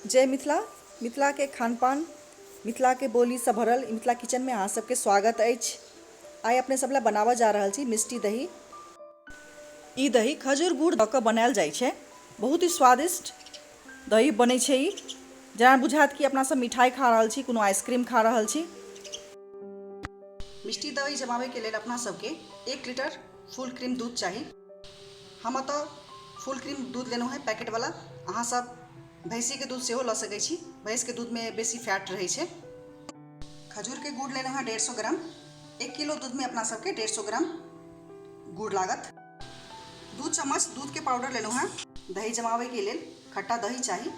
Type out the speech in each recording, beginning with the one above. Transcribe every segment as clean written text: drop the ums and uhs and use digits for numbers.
जय मिथिला। मिथिला के खानपान, मिथिला के बोली सँ भरल मिथिला किचन में अहाँ सबके स्वागत अछि। आइ अपने सब ला बनाबऽ जा रहल छी मिष्टी दही। ई दही खजूर गुड़ दऽ कऽ बनायल जाइ छै। बहुत ही स्वादिष्ट दही बनै छै ई। जेना बुझायत कि अपना सब मिठाई खा रहल छी, कोनो आइसक्रीम खा रहल छी। मिष्टी दही जमाबै के लेल अपना सबके 1 लीटर फुल क्रीम दूध चाही। हम एतऽ फुल क्रीम दूध लेलहुँ हेँ पैकेटवला। अहाँ सब भैँसीके दूध सेहो लऽ सकै छी। भैँसके दूधमे बेसी फैट रहै छै। खजूरके गुड़ लेलहुँ हेँ 150 ग्राम। 1 किलो दूधमे अपना सबके 150 ग्राम गुड़ लागत। 2 चम्मच दूधके पाउडर लेलहुँ हेँ। दही जमाबैके लेल खट्टा दही चाही,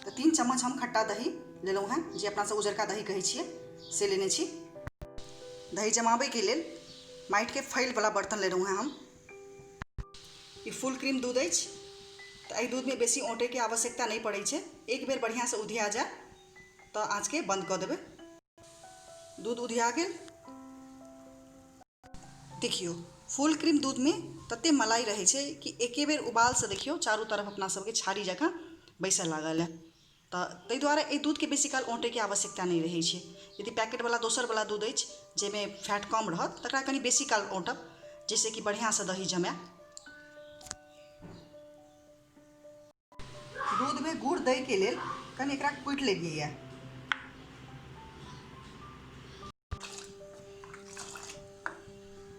तऽ 3 चम्मच हम खट्टा दही लेलहुँ हेँ, जे अपना सब उजरका दही कहै छियै से लेने छी। दही जमाबैके लेल माटिके फैलवला बर्तन लेलहुँ हेँ हम। ई फुल क्रीम दूध अछि, तऽ एहि दूधमे बेसी औंटैके आवश्यकता नहि पड़ै छै। एक बेर बढ़िआँसँ उधिया जाय तऽ आँचके बन्द कऽ देबै। दूध उधिया गेल। देखियौ, फुल क्रीम दूधमे तते मलाई रहै छै कि एके बेर उबालसँ देखियौ चारू तरफ अपना सबके छारी जकाँ बैसऽ लागल हँ। तऽ ताहि दुआरे एहि दूधके बेसी काल औँटैके आवश्यकता नहि रहै छै। यदि पैकेटवला दोसरवला दूध अछि जाहिमे फैट कम रहत, तकरा कनि बेसी काल औँटब, जाहिसँ कि बढ़िआँसँ दही जमाए। दूधमे गुड़ दैके लेल कनि एकरा कुटि लेलियैए।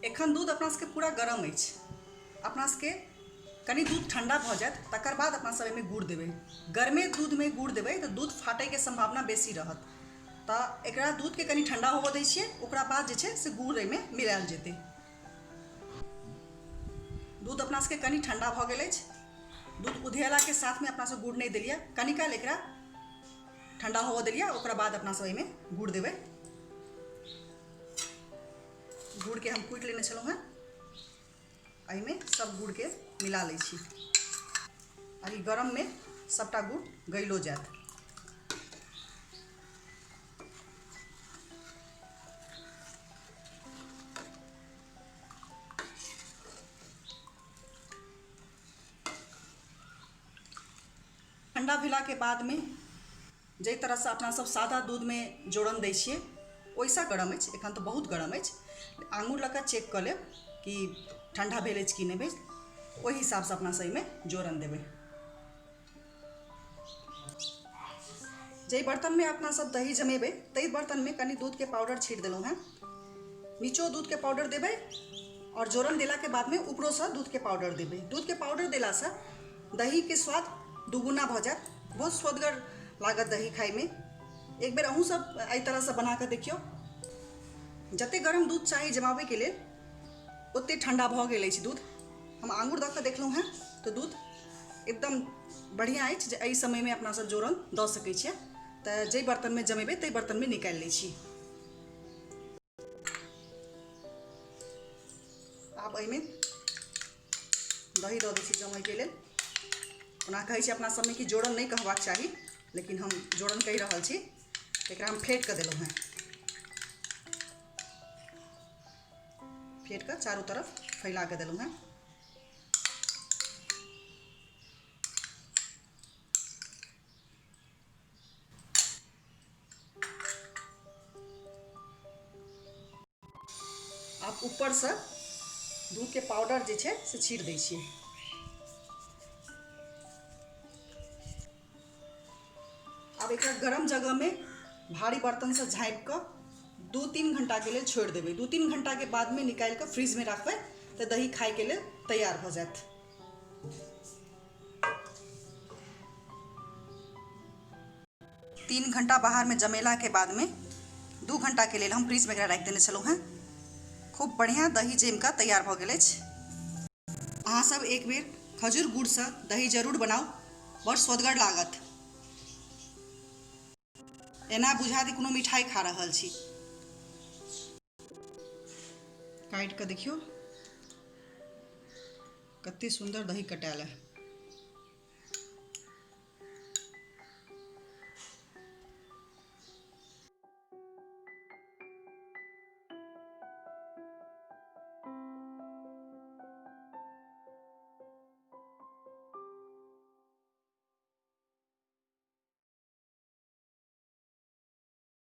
एखन दूध अपना सबके पूरा गरम अछि। अपना सबके कनि दूध ठण्डा भऽ जायत, तकर बाद अपना सब एहिमे गुड़ देबै। गरमे दूधमे गुड़ देबै तऽ दूध फाटैके सम्भावना बेसी रहत। तऽ एकरा दूधके कनि ठण्डा होबऽ दै छियै, ओकरा बाद जे छै से गुड़ एहिमे मिलायल जेतै। दूध अपना सबके कनि ठण्डा भऽ गेल अछि। दूध उधियलाके साथमे अपना सब गुड़ नहि देलियै, कनि काल एकरा ठण्डा होबऽ देलियै, ओकरा बाद अपना सब एहिमे गुड़ देबै। गुड़के हम कुटि लेने छलहुँ हेँ, एहिमे सब गुड़के मिला लै छी। आ ई गरममे सबटा गुड़ गैलो जायत। ठण्डा भेलाके बादमे जाहि तरहसँ अपना सब सादा दूधमे जोरन दै छियै ओहिसँ गरम अछि। एखन तऽ बहुत गरम अछि। आङ्गुर लऽ कऽ चेक कऽ लेब कि ठण्डा भेल अछि कि नहि भेल, ओहि हिसाबसँ अपना सब एहिमे जोरन देबै। जाहि बर्तनमे अपना सब दही जमेबै ताहि बर्तनमे कनि दूधके पाउडर छीट देलहुँ हेँ। नीचो दूधके पाउडर देबै आओर जोरन देलाके बादमे ऊपरोसँ दूधके पाउडर देबै। दूधके पाउडर देलासँ दहीके स्वाद दुगुना भऽ जायत, बहुत स्वदगर लागत दही खाइमे। एक बेर अहूँ सब एहि तरहसँ बना कऽ देखियौ। जतेक गरम दूध चाही जमाबैके लेल ओतेक ठण्डा भऽ गेल अछि दूध। हम आङ्गुर दऽ कऽ देखलहुँ हेँ तऽ दूध एकदम बढ़िआँ अछि जे एहि समयमे अपना सब जोरन दऽ सकै छियै। तऽ जाहि बर्तनमे जमेबै ताहि बर्तनमे निकालि लै छी। आब एहिमे दही दऽ दै छी जमैके लेल। ओना कहै छै अपना सबमे कि जोरन नहि कहबाक चाही, लेकिन हम जोरन कहि रहल छी। एकरा हम फेँट कऽ देलहुँ हेँ। फेँट कऽ चारू तरफ फैला कऽ देलहुँ हेँ। आब ऊपरसँ दूधके पाउडर जे छै से छीट दै छियै। आब एकरा गरम जगहमे भारी बर्तनसँ झाँपि कऽ 2-3 घंटाके लेल छोड़ि देबै। 2-3 घंटाके बादमे निकालि कऽ फ्रिजमे राखबै तऽ दही खाइके लेल तैयार भऽ जायत। 3 घंटा बाहरमे जमेलाके बादमे 2 घंटाके लेल हम फ्रिजमे एकरा राखि देने छलहुँ हेँ। खूब बढ़िआँ दही जमि कऽ तैयार भऽ गेल अछि। अहाँ सब एक बेर खजूर गुड़सँ दही जरूर बनाउ, बड़ स्वदगर लागत। एना बुझायत कोनो मिठाई खा रहल छी। काटि कऽ देखियौ कते सुन्दर दही कटायल है।